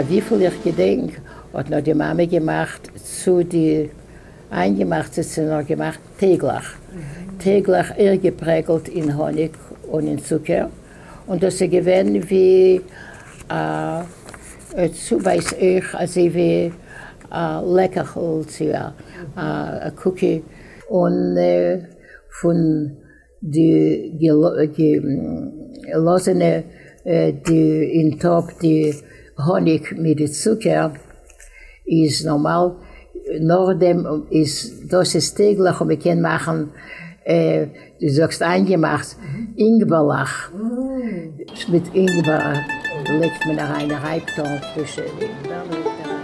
וויפיל איך געדענק האט נאך די מאמע געמאכט צו די איינגעמאכטס האט זי נאך געמאכט טייגלעך, טייגלעך אויך געפרעגלט אין האניג און אין צוקער, און דאס איז געווען ווי א צובייס אויך אזוי ווי א לעקעכל צו א cookie. און פון די געלאזענע די אין טאפ די האניג מיט די צוקער איז נארמאל, נאכדעם איז דאס איז טייגלעך און מ'קען מאכן דו זאגסט איינגעמאכט אינגבערלעך, מיט אינגבער לייגט מען אריין א רייבט אן פרישע אינגבער מ'לייגט אריין.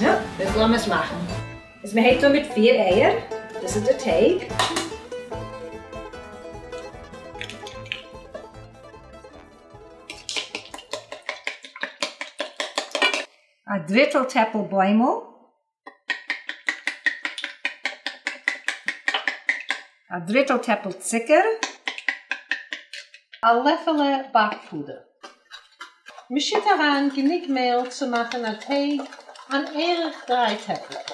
נו, איז לאמיר עס מאכן. איז מען הייבט אן מיט פיר אייער, דאס איז די טייג. א דריטל טעפל בוימל. א דריטל טעפל צוקער. א לעפעלע באק-פודער. מ'שיט אריין גענוג מעל צו מאכן א טייג אן ערך דריי טעפלעך.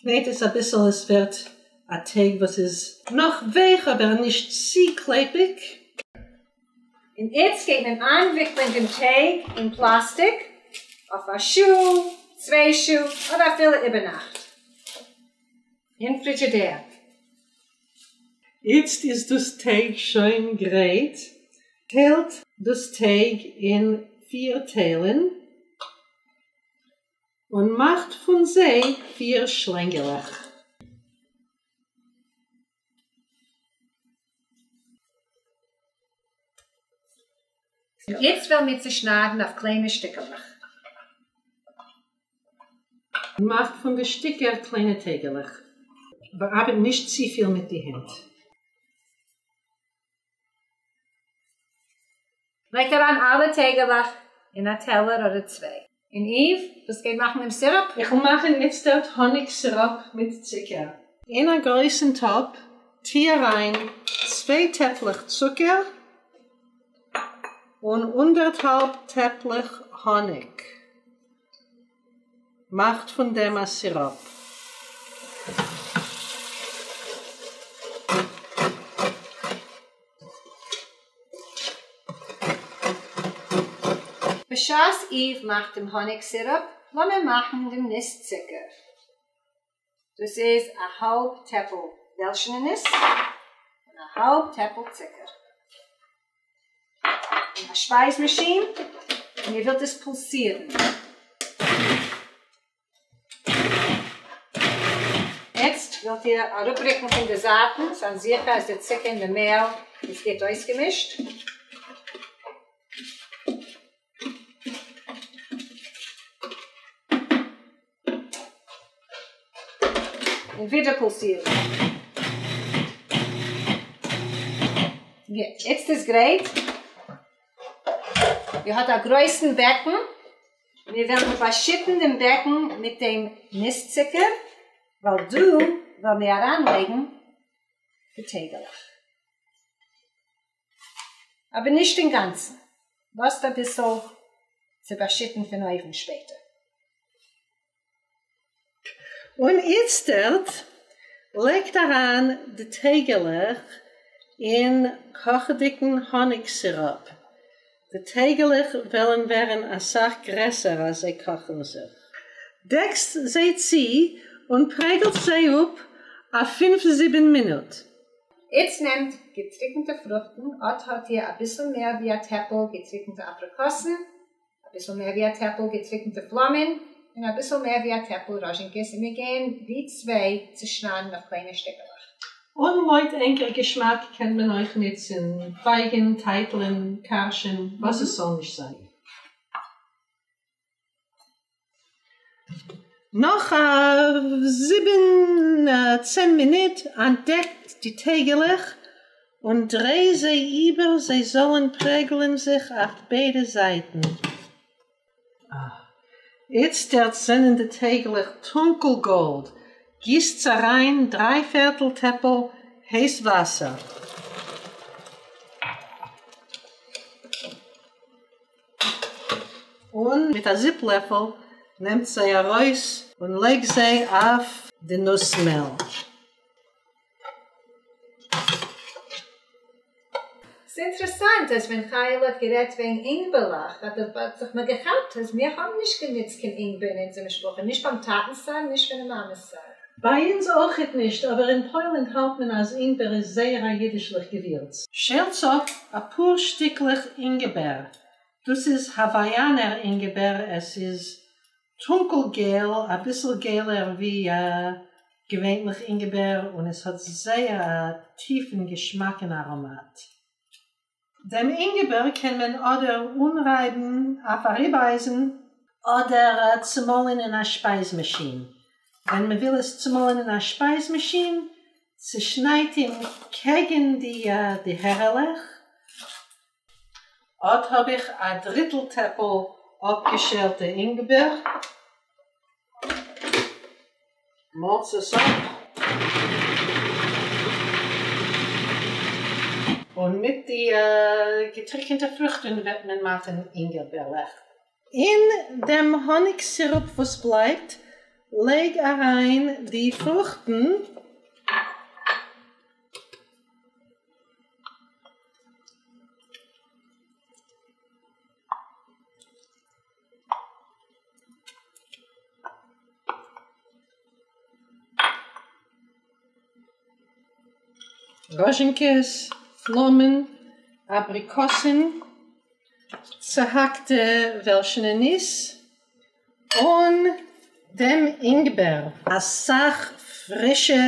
קנעט עס אביסל עס ווערט א טייג וואס איז נאך ווייך אבער נישט צו קלעפיג. און איצט גייט מען איינוויקלען דעם טייג אין פלאסטיק אויף א שעה, צוויי שעה, אדער אפילו איבערנאכט אין פרידזשידער. איצט איז דאס טייג שוין גרייט, טיילט דאס טייג אין פיר טיילן און מאכט פון זיי פיר שלענגעלעך. און איצט וועלן מיר צעשניידן אויף קליינע שטיקעלעך. און מאכט פון די שטיקער קליינע טייגעלעך. אבער ארבעט נישט צופיל מיט די הענט. לייגט אריין אלע טייגעלעך אין א טעלער אדער צוויי. און איוו, וואס גייט מאכן דעם סיראפ? איך וועל מאכן איצטערט האניג סיראפ מיט צוקער. אין א גרויסן טאפ טוה אריין צוויי טעפלעך צוקער און אנדערטהאלב טעפלעך האניג. מאכט פון דעם א סיראפ. בשעת איוו מאכט דעם האניג סיראפ, לאמיר מאכן דעם ניס צוקער. דאס איז א האלב טעפל וועלשענע ניס און א האלב טעפל צוקער. אין א שפייז מאשין, און איר ווילט עס פולסירן. איצט ווילט איר אראפרוקן פון די זייטן, זיין זיכער אז די צוקער און די מעל איז גוט אויסגעמישט. און ווידער פולסירן. גוט, איצט איז גרייט. איר האט א גרויסן בעקן. מיר וועלן באשיטן דעם בעקן מיט דעם ניס צוקער, ווייל דא וועלן מיר אריינלייגן די טייגעלעך. אבער נישט אינגאנצן, לאזט אביסל צו באשיטן פון אויבן שפעטער. און איצטערט לייגט אריין די טייגעלעך אין קאכעדיגן האניג סיראפ, די טייגעלעך וועלן ווערן אסאך גרעסער אז זיי קאכן זיך. דעקסט זיי צו און פרעגלט זיי אפ אויף פינף זיבן מינוט. איצט נעמט געטריקנטע פרוכטן, אט האט איר אביסל מער ווי א טעפל געטריקנטע אפריקאסן, אביסל מער ווי א טעפל געטריקנטע פלאמען, און אביסל מער ווי א טעפל ראזשינקעס, און מיר גייען די צוויי צושניידן אויף קליינע שטיקעלעך. און לויט ענקער געשמאק קען מען אויך נוצן פייגן, טייטלען, קארשן, וואס עס זאל נישט זיין. נאך א זיבן צען מינוט אנטדעק די טייגעלעך און דריי זיי איבער זיי זאלן פרעגלען זיך אויף ביידע זייטן. איצטערט זענען די טייגלעך טונקל גאלד, גיסטס אריין דריי פערטל טעפל הייס וואסער. און מיט א זיפ לעפל נעמט זיי ארויס און לייג זיי אויף די נוס מעל. ס'אינטערעסאנט אז ווען חיה'לע האט גערעדט וועגן אינגבערלעך האט זיך מיר געכאפט אז מיר האבן נישט גענוצט קיין אינגבער אין אונזער משפחה, נישט ביים טאטנ'ס צד נישט פון די מאמע'ס צד. ביי אונז אויכעט נישט, אבער אין פוילן האלט מען אז אינגבער איז זייער א אידישליך געווירץ. שיילטס אפ אפאר שטיקלעך אינגבער, דאס איז האוואיאנער אינגבער, עס איז טונקל געל, אביסל געלער ווי געווענליך אינגבער, און עס האט זייער א טיפן געשמאקן אראמאט. דעם אינגבער קען מען אדער אנרייבן אויף א ריבאייזן, אדער צומאלן אין א שפייז מאשין. ווען מען וויל עס צומאלן אין א שפייז מאשין, צושניידט אים קעגן די הערעלעך. אט האב איך א דריטל טעפל אפגעשיילטע אינגבער. מאלטס עס אפ. און מיט די געטריקענטע פרוכטן וועט מען מאכן אינגבערלעך. אין דעם האניג סירופ וואס בלייבט, לייג אריין די פרוכטן. ראזשינקעס, פלאמען, אבריקאסן, צעהאקטע וועלשענע ניס, און דעם אינגבער. אסאך פרישע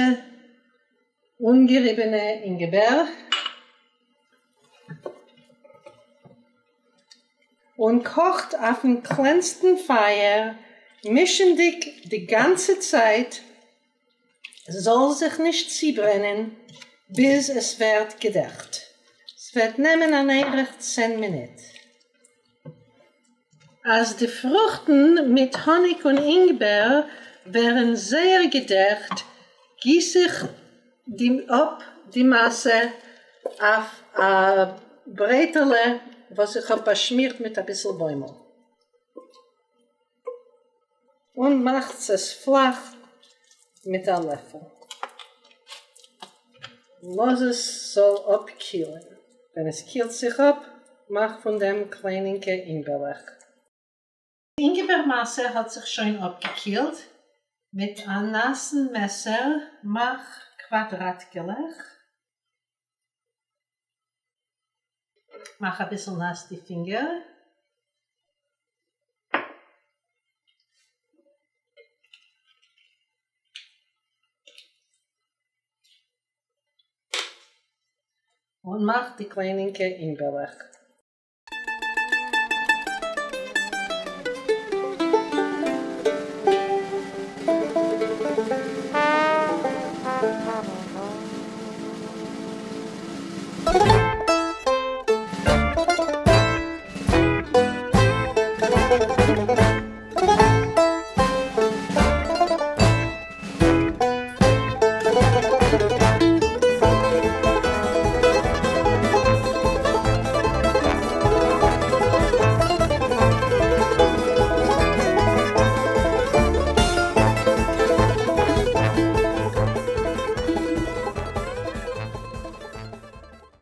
אנגעריבענע אינגבער. און קאכט אויפן קלענסטן פייער, מישנדיג די גאנצע צייט זאל זיך נישט צוברענען, ביז עס ווערט געדעכט. ס'וועט נעמען אן ערך צען מינוט. אז די פרוכטן מיט האניג און אינגבער ווערן זייער געדעכט, גיס איך די אפ די מאסע אויף א ברעטעלע וואס איך האב באשמירט מיט אביסל בוימל, און מאכטס עס פלאך מיט א לעפל. לאז עס זאל אפקילן. ווען עס קילט זיך אפ, מאך פון דעם קליינינקע אינגבערלעך. די אינגבער מאסע האט זיך שוין אפגעקילט. מיט א נאסן מעסער מאך קוואדראטקעלעך. מאך אביסל נאס די פינגער. און מאך די קליינינקע אינגבערלעך.